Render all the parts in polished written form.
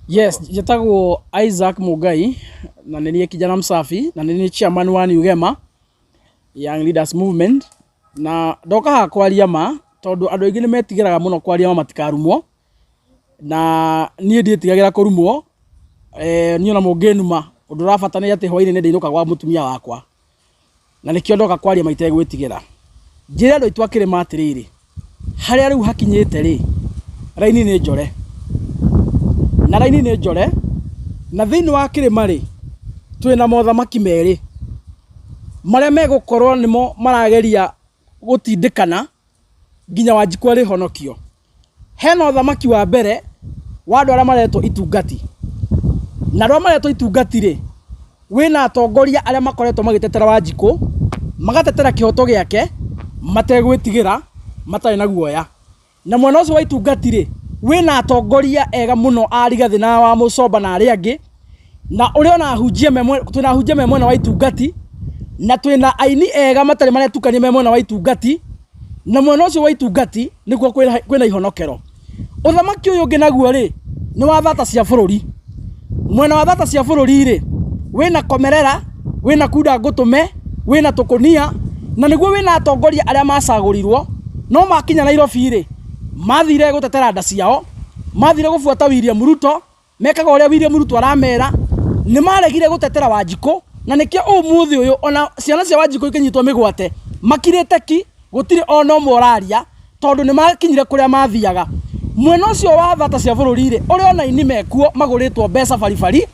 Yes, njĩtagwo Isaac Mungai na nĩ niĩ kijana msafi na nĩ niĩ chairman wa New Gema Young Leaders Movement. Na ndoka haha kwaria ma tondũ andũ aingĩ nĩ metigĩraga mũno kwaria ma matikarumwo, na niĩ ndiĩtigagĩra kũrumwo. Niĩ ona mũngĩnuma ũndũ ũrabata nĩ atĩ hwainĩ nĩ ndĩinũka gwa mũtumia wakwa, na nĩkĩo ndoka kwaria ma itegwĩtigĩra. Njĩre andũ aitũ a kĩrĩma atĩrĩrĩ, harĩa rĩu hakinyĩte rĩ, raini nĩ njore, na raini nĩ njore, na thĩinĩ wa kĩrĩma rĩ, twĩna mothamaki merĩ, marĩa megũkorwo nĩmo marageria gũtindĩkana nginya Wanjikũ arĩhonokio. Hena ũthamaki wa mbere wa andũ arĩa maretwo itungati, na andũ arĩa maretwo itungati rĩ, wĩna atongoria arĩa makoretwo magĩtetera Wanjikũ, magatetera kĩhoto gĩake mategwĩtigĩra, matarĩ na guoya. Na mwena ũcio wa itungati rĩ, wĩna atongoria ega mũno a Rigathĩ na wa Mũcomba na arĩa angĩ, na ũrĩa ona ahunjia me mwe- twĩna ahunjia me mwena wa itungati, na twĩna aini ega matarĩ maretukania me mwena wa itungati, na mwena ũcio wa itungati nĩkuo kwĩna ihonokero. Ũthamaki ũyũ ũngĩ naguo rĩ, nĩ wa thata cia bũrũri. Mwena wa thata cia bũrũri rĩ, wĩna komerera, wĩna kunda ngũtũme, wĩna tũkũnia, na nĩguo wĩna atongoria arĩa macagũrirwo, no makinya Nairobi rĩ, mathire gũtetera nda ciao, mathire gũbuata William Ruto, mekaga ũrĩa William Ruto aramera, nĩ maregire gũtetera Wanjikũ, na nĩkĩo ũmũthĩ ũyũ ona ciana cia Wanjikũ ikĩnyitwo mĩgwate, makirĩte ki, gũtirĩ ona ũmwe ũraria, tondũ nĩ makinyire kũrĩa mathiaga. Mwena ũcio wa thata cia bũrũri rĩ, ũrĩ ona aini mekuo magũrĩtwo mbeca baribari,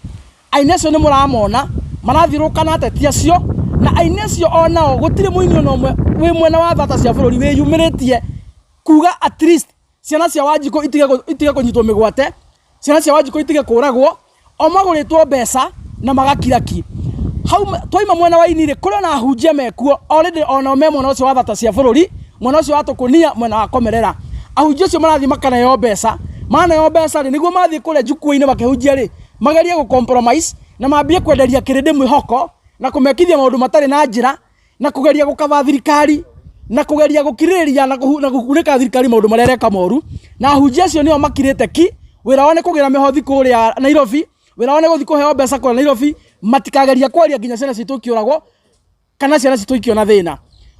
aini acio nĩ mũramona, marathiũrũrũka na ateti acio, na aini acio onao gũtirĩ mũini ona ũmwe wĩ mwena wa thata cia bũrũri wĩyumĩrĩtie kuga at least ciana cia Wanjikũ itige kũnyitwo mĩgwate, ciana cia Wanjikũ itige kũragwo, o magũrĩtwo mbeca na magakira ki. Hau twaima mwena wa ini rĩ, kũrĩ ona ahunjia mekuo already onao me mwena ũcio wa thata cia bũrũri, mwena ũcio wa tũkũnia, mwena wa komerera. Ahunjia acio marathiĩ makaneo mbeca, maneo mbeca rĩ, nĩguo mathiĩ kũrĩa njukua-inĩ makĩhunjia rĩ, magerie gũ compromise na mambie kwenderia kĩrĩndĩ mwĩhoko na kũmekithia maũndũ matarĩ na njĩra na kũgeria gũkaba thirikari na kũgeria gũkirĩrĩria na gũkunĩka thirikari maũndũ marĩa ĩreka moru. Na ahunjia acio nĩo makirĩte ki, wĩra wao nĩ kũgĩra mĩhothi kũrĩa Nairobi, wĩra wao nĩ gũthiĩ kũheo mbeca kũrĩa Nairobi, matikageria kwaria nginya ciana citũ ikĩũragwo kana ciana citũ ikĩona thĩna.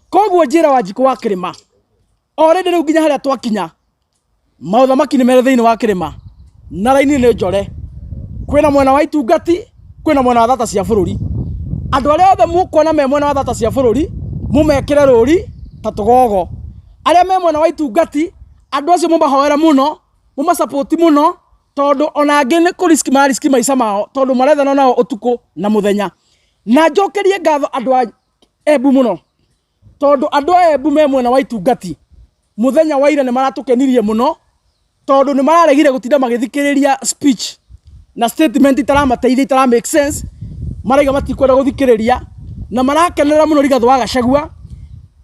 Koguo njĩra Wanjikũ wa Kĩrĩma, already rĩu nginya harĩa twakinya, Maũthamaki nĩ merĩ thĩinĩ wa kĩrĩma na raini nĩ njore. Kwĩna mwena wa itungati, kwĩna mwena wa thata cia bũrũri. Andũ arĩa othe mũkuona me mwena wa thata cia bũrũri, mũmekĩre rũri ta tũgogo. Arĩa me mwena wa itungati, andũ acio mũmahoere mũno, mũma support mũno, tondũ ona angĩ nĩ kũ risk mara risk maica mao, tondũ marethana nao ũtukũ na mũthenya. Na njokerie ngatho andũ a Embu mũno, tondũ andũ a Embu me mwena wa itungati, Mũthenya wa ira nĩ maratũkenirie mũno tondũ nĩ mararegire gũtinda magĩthikĩrĩria speech na statement itaramateithia itara make sense, maraiga matikwenda gũthikĩrĩria na marakenerera mũno Rigathĩ wa Gachagua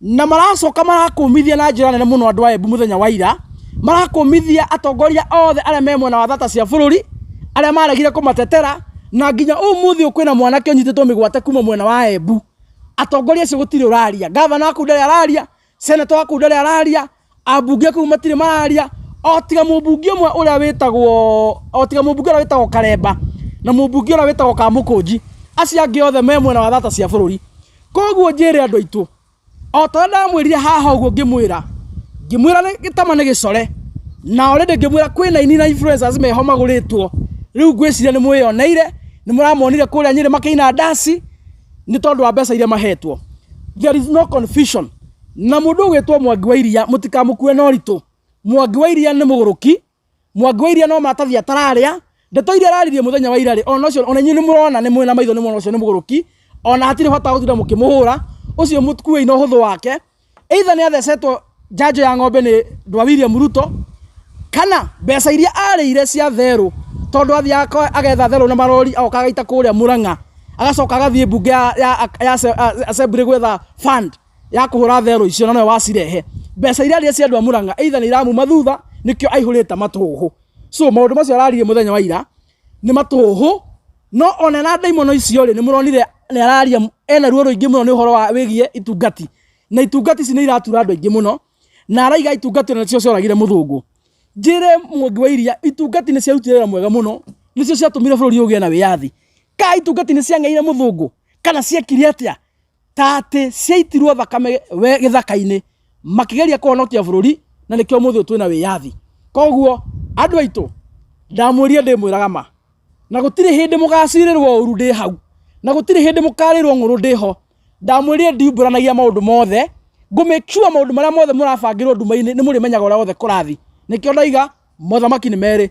na maracoka marakũmithia na njĩra nene mũno andũ a Embu mũthenya wa ira, marakũmithia atongoria othe arĩa me mwena wa thata cia bũrũri arĩa maregire kũmatetera na nginya ũmũthĩ ũyũ kwĩna mwanake ũnyitĩtwo mĩgwate kuma mwena wa Embu. Atongoria acio gũtirĩ ũraria, ngavana wa kũu ndarĩ araria, Senator wa kũu ndarĩ araria, ambunge a kũu matirĩ mararia, o tiga mũmbunge ũmwe ũrĩa wĩtagwo, o tiga mũmbunge ũrĩa wĩtagwo Karemba na mũmbunge ũrĩa wĩtagwo Kamũkũnji, acio angĩ othe me mwena wa thata cia bũrũri. Koguo njĩre andũ aitũ, o ta ũrĩa ndamwĩrire haha ũguo ngĩmwĩra, ngĩmwĩra gĩtama nĩ gĩcore, na already ngĩmwĩra kwĩna aini na influencers meho magũrĩtwo, rĩu ngwĩciria nĩ mwĩyoneire, nĩ mũramonire kũrĩa Nyĩrĩ makĩina ndaci, nĩ tondũ wa mbeca iria mahetwo. There is no confusion. Na mũndũ ũgwĩtwo Mwangi wa Iria mũtikamũkue na ũritũ. Mwangi wa Iria nĩ mũgũrũki, Mwangi wa Iria no maratathi atararĩa, ndeto iria araririe mũthenya wa ira rĩ, ona ũcio ona inyuĩ nĩ mũrona nĩ mwĩna maitho nĩ mũrona ũcio nĩ mũgũrũki, ona hatirĩ bata wa gũtinda mũkĩmũhũra, ũcio mũkuei na ũhũthũ wake. Either nĩ athecetwo njanjo ya ng'ombe nĩ ndwa William Ruto, kana mbeca iria arĩire cia therũ, tondũ athiaga agetha therũ na marori agoka agaita kũrĩa Murang'a, agacoka agathiĩ mbunge ya assembly gwetha fund ya kũhũra therũ icio na nowe wacirehe. Mbeca iria arĩire cia andũ a Murang'a either nĩ iramuma thutha nĩkĩo aihũrĩte matũhũhũ. So maũndũ macio araririe mũthenya wa ira nĩ matũhũhũ, no ona na ndaimono icio rĩ, nĩ mũronire nĩ araria ena ruo rũingĩ mũno nĩ ũhoro wa wĩgiĩ itungati. Na itungati ici nĩ iratura andũ aingĩ mũno, na araiga itungati ona nĩcio cioragire mũthũngũ. Njĩre Mwangi wa Iria, itungati nĩ ciarutire wĩra mwega mũno. Nĩcio ciatũmire bũrũri ũgĩe na wĩyathi. Ka itungati nĩ ciang'eire mũthũngũ kana ciekire atĩa? Ta atĩ ciaitirwo thakame we gĩthaka-inĩ makĩgeria kũhonokia bũrũri, na nĩkĩo ũmũthĩ ũyũ twĩna wĩyathi. Koguo andũ aitũ, ndamwĩrire ndĩmwĩraga ma, na gũtirĩ hĩndĩ mũgacirĩrwo ũru ndĩ hau, na gũtirĩ hĩndĩ mũkarĩrwo ng'ũrũ ndĩ ho. Ndamwĩrire ndiumbũranagia maũndũ mothe, ngũ make sure maũndũ marĩa mothe mũrabangĩrwo nduma-inĩ nĩ mũrĩmenyaga ũrĩa wothe kũrathi. Nĩkĩo ndaiga mothamaki nĩ merĩ,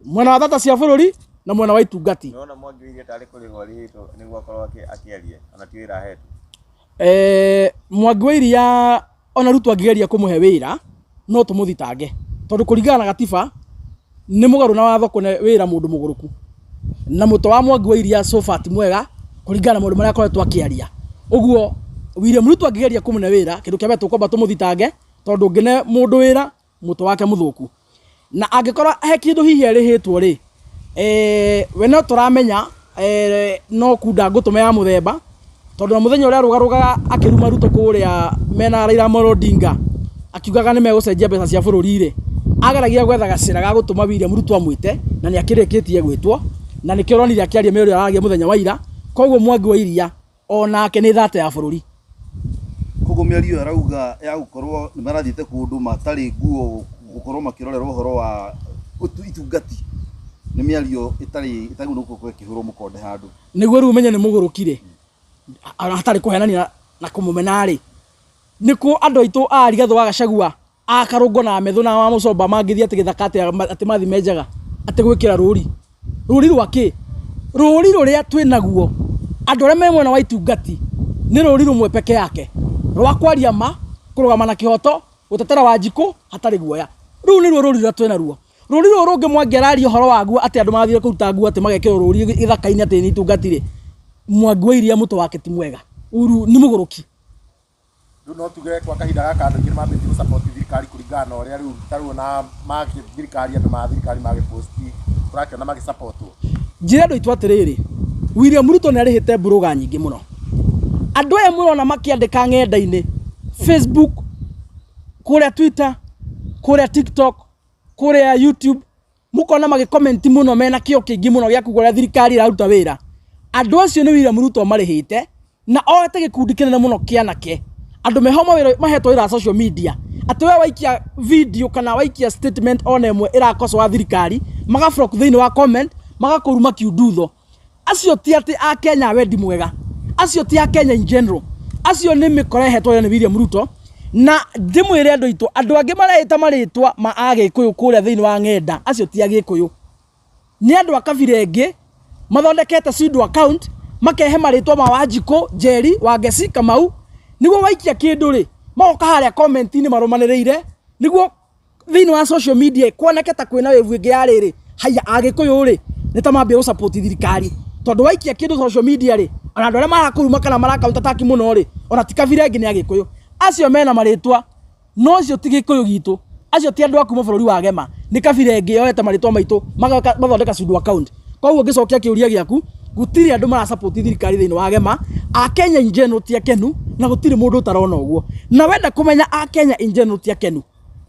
mwena wa thata cia bũrũri na mwena wa itungati. Nĩwona Mwangi wa Iria tarĩ kũrĩhwo arĩhĩtwo nĩguo akorwo akĩaria ona ti wĩra ahetwo? Mwangi wa Iria ona Ruto angĩgeria kũmũhe wĩra no tũmũthitange, tondũ kũringana na gatiba nĩ mũgarũ na watho kũne wĩra mũndũ mũgũrũku, na mũtwe wa Mwangi wa Iria so far ti mwega kũringana na maũndũ marĩa akoretwo akĩaria. Ũguo William Ruto angĩgeria kũmũne wĩra, kĩndũ kĩa mbere tũkwamba tũmũthitange, tondũ ũngĩne mũndũ wĩra mũtwe wake mũthũku. Na angĩkorwo he kĩndũ hihi arĩhĩtwo rĩ, we no tũramenya no kunda ngũtũme ya mũthemba, tondũ na mũthenya ũrĩa arũgarũgaga akĩruma Ruto kũrĩa mena Raila Amolo Odinga, akiugaga nĩ megũcenjia mbeca cia bũrũri rĩ, ageragia gwetha gacĩra ga gũtũma William Ruto amwĩte, na nĩ akĩrĩkĩtie gwĩtwo, na nĩkĩo ũronire akĩaria mĩario aragia mũthenya wa ira. Koguo Mwangi wa Iria onake nĩ thata ya bũrũri. Koguo mĩario ĩyo arauga ya gũkorwo nĩ marathiĩte kũndũ matarĩ nguo gũkorwo makĩrorerwo ũhoro wa itungati nĩ mĩario ĩtarĩ ĩtagĩrĩirwo gũkorwo ĩkĩhũrwo mũkonde handũ. Nĩguo rĩu ũmenye nĩ mũgũrũki rĩ, hatarĩ kũhenania na kũmũmena rĩ, nĩkũ andũ aitũ a Rigathĩ wa Gachagua a Karũngo na Methu na Wamũcomba mangĩthiĩ atĩ gĩthaka atĩ mathiĩ me njaga atĩ gwĩkĩra rũri. Rũri rwa kĩ? Rũri rũrĩa twĩ naguo andũ arĩa me mwena wa itungati nĩ rũri rũmwe peke yake rwa kwaria ma, kũrũgama na kĩhoto, gũtetera Wanjikũ hatarĩ guoya. Rũu nĩruo rũri rũrĩa twĩ naruo. Rũri rũrũ rũngĩ Mwangi araria ũhoro waguo atĩ andũ mathire kũruta nguo atĩ magekĩrwo rũri gĩthaka-inĩ atĩ nĩ itungati rĩ, Mwangi wa Iria mũtwe wake ti mwega. Uru nĩ mũgũrũki. Rĩu no tuge kwa kahinda gaka andũ aingĩ nĩ mambĩtie gũ support thirikari kũringana na ũrĩa rĩu ta rĩu ona thirikari andũ ma thirikari magĩ post tũrakĩona magĩ support wo. Njĩre andũ aitũ atĩrĩrĩ, William Ruto nĩ arĩhĩte mburũga nyingĩ mũno. Andũ aya mũrona makĩandĩka ng'enda-inĩ, Facebook, kũrĩa Twitter, kũrĩa TikTok, kũrĩa YouTube, mũkona magĩ comment mũno mena kĩo kĩingĩ mũno gĩa kuga ũrĩa thirikari ĩraruta wĩra. Andũ acio nĩ William Ruto marĩhĩte na oete gĩkundi kĩnene mũno kĩa anake andũ meho mawĩra mahetwo wĩra wa social media atĩ we waikia video kana waikia statement ona ĩmwe ĩrakosoa thirikari magablock thĩinĩ wa comment magakũruma kiundutho. Acio ti atĩ a Kenya a wendi mwega, acio ti a Kenya in general, acio nĩ mĩkora ĩhetwo wĩra nĩ William Ruto. Na ndĩmwĩre andũ aitũ, andũ angĩ mareĩta marĩtwa ma Agĩkũyũ kũrĩa thĩinĩ wa ng'enda, acio ti Agĩkũyũ. Nĩ andũ a kabira ĩngĩ mathondekete pseudo account makehe marĩtwa ma Wanjikũ, Njeri, Wangeci, Kamau, nĩguo waikia kĩndũ rĩ, magoka harĩa comment-inĩ marũmanĩrĩire nĩguo thĩinĩ wa social media kuoneke ta kwĩna wave ĩngĩ ya rĩrĩ, haiya Agĩkũyũ rĩ, nĩ ta mambia gũ support thirikari. Tondũ waikia kĩndũ social media rĩ, ona andũ arĩa marakũruma kana mara counter attack mũno rĩ, ona ti kabira ĩngĩ nĩ Agĩkũyũ. Acio mena marĩtwa no acio ti Gĩkũyũ gitũ, acio ti andũ a kuma bũrũri wa Gema, nĩ kabira ĩngĩ yoete marĩtwa maitũ mathondeka pseudo account. Koguo ngĩcokia kĩũria gĩaku, gũtirĩ andũ mara support thirikari thĩinĩ wa Gema, Akenya in general ti akenu na gũtirĩ mũndũ ũtarona ũguo. Na wenda kũmenya Akenya in general ti akenu,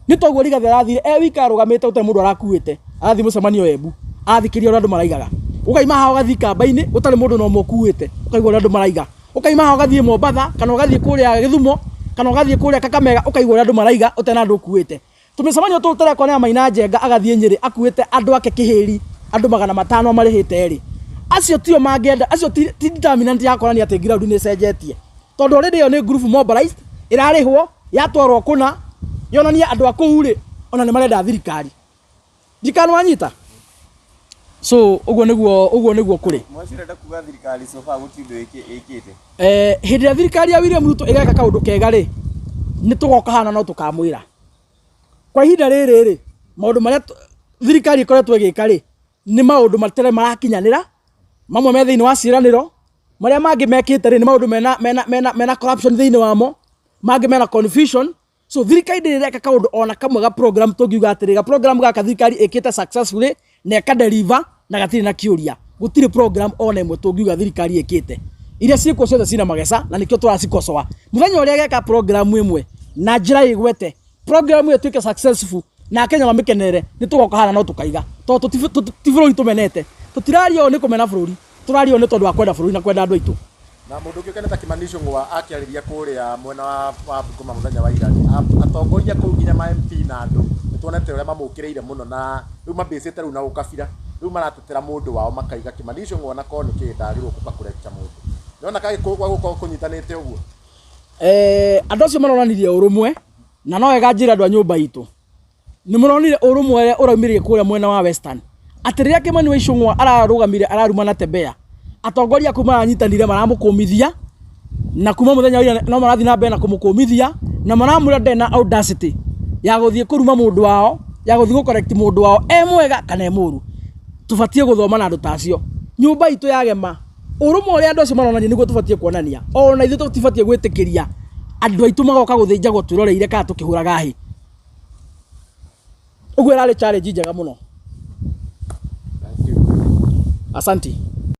nĩ toguo Rigathĩ arathire e wika arũgamĩte gũtarĩ mũndũ arakuĩte, arathiĩ mũcemanio Embu, arathikĩrĩria ũrĩa andũ maraigaga. Ũkaima haha ũgathiĩ Ikamba-inĩ gũtarĩ mũndũ ona ũmwe ũkuĩte, ũkaigua ũrĩa andũ maraiga. Ũkaima haha ũgathiĩ Mombatha kana ũgathiĩ kũrĩa Gĩthumo kana ũgathiĩ kũrĩa Kakamega ũkaigua ũrĩa andũ maraiga ũtarĩ na andũ ũkuĩte. Tũmĩcemanio tũtũ tũrekwo nĩ Maina Njenga agathiĩ Nyĩrĩ akuĩte andũ ake kĩhĩri andũ 500 amarĩhĩte rĩ, acio tio mangĩenda, acio ti determinant ya kuonania atĩ ground nĩ ĩcenjetie. Tondũ already ĩyo nĩ group mobilized, ĩrarĩhwo, yatwarwo kũna, yonanie andũ a kũu rĩ, ona nĩ marenda thirikari. Ndikana wanyita? So ũguo nĩguo ũguo nĩguo kũrĩ. Mwaci ũrenda kuga thirikari so far gũtirĩ ũndũ ĩkĩte? Hĩndĩ ĩrĩa thirikari ya William Ruto ĩgeka kaũndũ kega rĩ, nĩ tũgoka haha na no tũkamwĩra. Kwa ihinda rĩrĩ rĩ, maũndũ marĩa thirikari ĩkoretwo ĩgĩka rĩ, nĩ maũndũ matarĩ marakinyanĩra, mamwe me thĩinĩ wa ciĩranĩro, marĩa mangĩ mekĩte rĩ, nĩ maũndũ mena, mena, mena, mena corruption thĩinĩ wamo, mangĩ mena confusion. So thirikari ndĩrĩ ĩreka kaũndũ ona kamwe ga program tũngiuga atĩrĩ, ga program gaka thirikari ĩkĩte successfully na ĩka deliver na gatirĩ na kĩũria. Gũtirĩ program ona ĩmwe tũngiuga thirikari ĩkĩte. Iria ciĩkuo ciothe cina mageca na nĩkĩo tũracikocoa. Mũthenya ũrĩa ĩgeka program ĩmwe na njĩra ĩgwete, program ĩyo ĩtuĩke successful na Akenya mamĩkenerere, nĩ tũgoka haha na no tũkaiga. Tondũ ti bũrũri tũmenete. Tũtiraria ũũ nĩ kũmena bũrũri, tũraria ũũ nĩ tondũ wa kwenda bũrũri na kwenda andũ aitũ. Na mũndũ ũngĩ ũkenete Kimani Ichung'wa akĩarĩria kũrĩa mwena wa Bungoma mũthenya wa ira, atongoria kũu nginya ma MP na andũ nĩ tuonete ũrĩa mamũkĩrĩire mũno na rĩu mambĩcĩte rĩu na ũkabira, rĩu maratetera mũndũ wao makaiga Kimani Ichung'wa ona korwo nĩ kĩ ndagĩrĩirwo gũka kũrekia mũndũ. Nĩwona ka gĩkũyũ gwa gũkorwo kũnyitanĩte ũguo? Andũ acio maronanirie ũrũmwe, na no wega njĩre andũ a nyũmba itũ nĩ mũronire ũrũmwe ũrĩa ũraumĩrire kũrĩa mwena wa Western, atĩ rĩrĩa Kimani wa Ichung'wa ararũgamire araruma Natembeya, atongoria kuu maranyitanire maramũkũmithia, na kuma mũthenya wa ira no marathiĩ na mbere na kũmũkũmithia, na maramwĩra ndarĩ na audacity ya gũthiĩ kũruma mũndũ wao, ya gũthiĩ gũ correct mũndũ wao e mwega kana e mũru. Tũbatiĩ gũthoma na andũ ta acio. Nyũmba itũ ya Gema, ũrũmwe ũrĩa andũ acio maronania nĩguo tũbatiĩ kuonania. Ona ithuĩ tũtibatiĩ gwĩtĩkĩria andũ aitũ magoka gũthĩnjagwo twĩroreire kana tũkĩhũraga hĩ. Ũguo ĩrarĩ challenge njega mũno. Thank you. Asante.